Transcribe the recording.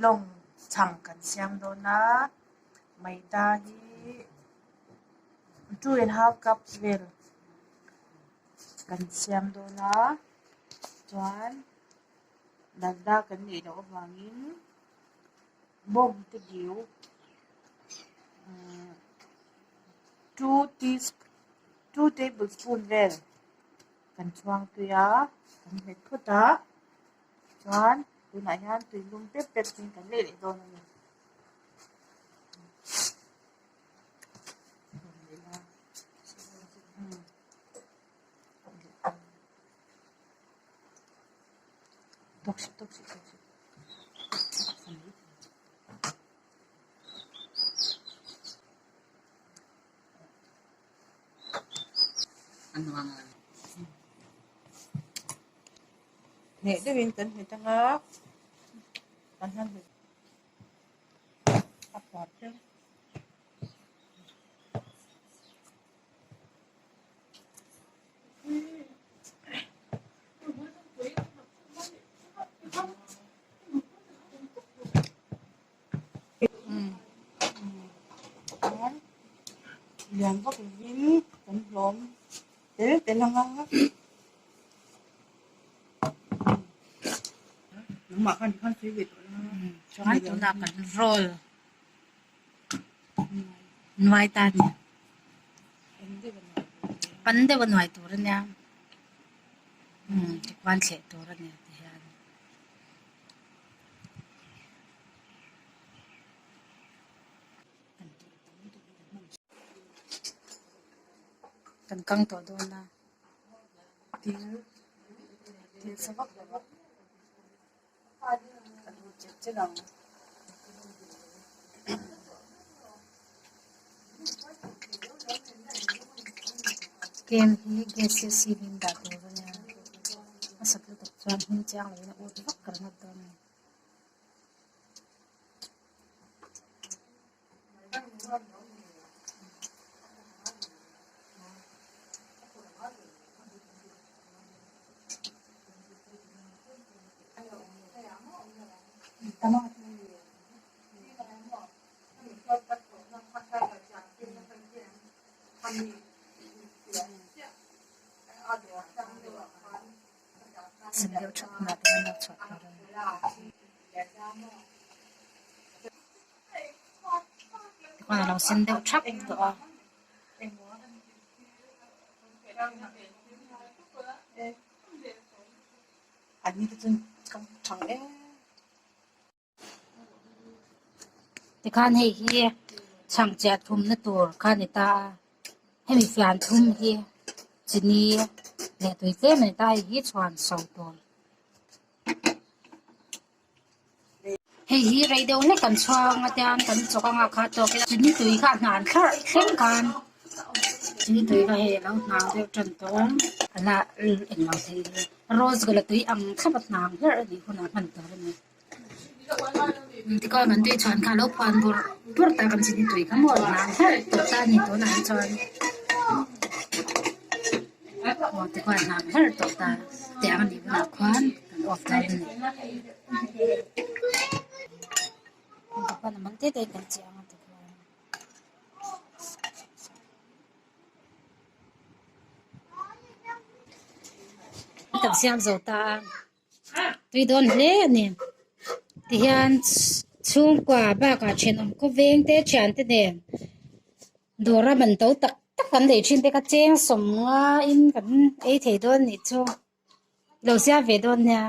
Lawng chhang kan siam dawn a, maida hi 2½ cups vel kan siam dawn a, chuan dalda kan neih loh avangin bawng te diu umm two teaspoon two tablespoon vel kan chhuang tui a, kan hmet phawt a. Chuan tunah hian tui lum pep pep in kan leh leh dawn a ni. Hneh deuhin kan hmet anga kan han hmet a puar ṭeuh. Lian vak lovin kan hlawm tel tel anga. Chuan tunah kan roll nuai ta a ni. Pan deuh a nuai tur a nia. Tikhuan thleh tur a ni tihian. Kan kang tawh dawn a. Thil thil sa vak lo a a duh chet chet ang. Kel hi gas hi sim in dah tur a nia a sat lutuk chuan hmin chiang lo in a ut vak ka ringawt dawn a ni. Sen deuh that hunah te hian lo chhuah tur a ni. Tikhuan a lo sen deuh thap tawh a. Tikhan hei hi chhang chiah thumna tur kha a ni ta a, hemi fian thum hi chini leh tui tlem a ni ta a, hei hi chhuan so tur. Hei hi rei deuh hlek kan chhuang a tiang kan chawk anga kha tawk ila chini tui kha a hnan thlarh thleng khan chini tui kha hei a lo hnang deuh tan tawh a, a la englo thei hi rose gula tui ang thlap a hnang hlarh a nih hunah hman tur a ni. Tikhawn kan tui chhuan kha a lo phuan bawrh bawrh ta kan chini tui kha maw hnang hlarh tawh ta a ni tunah hi chuan aw tikhawn hnang hlarh tawh ta tiang a nih hunah khuan kan off dawn a ni. Tikhawn a man te te in kan chiang a tikhawn. Kan siam zo ta a. Tui dawn hle a ni. Tihian chhungkua bakah thenawm khawveng te thian te nen dawr a man to tak tak kan nei thin te kha cheng sawm nga in kan ei thei dawn nih chu lo siam ve dawn nia.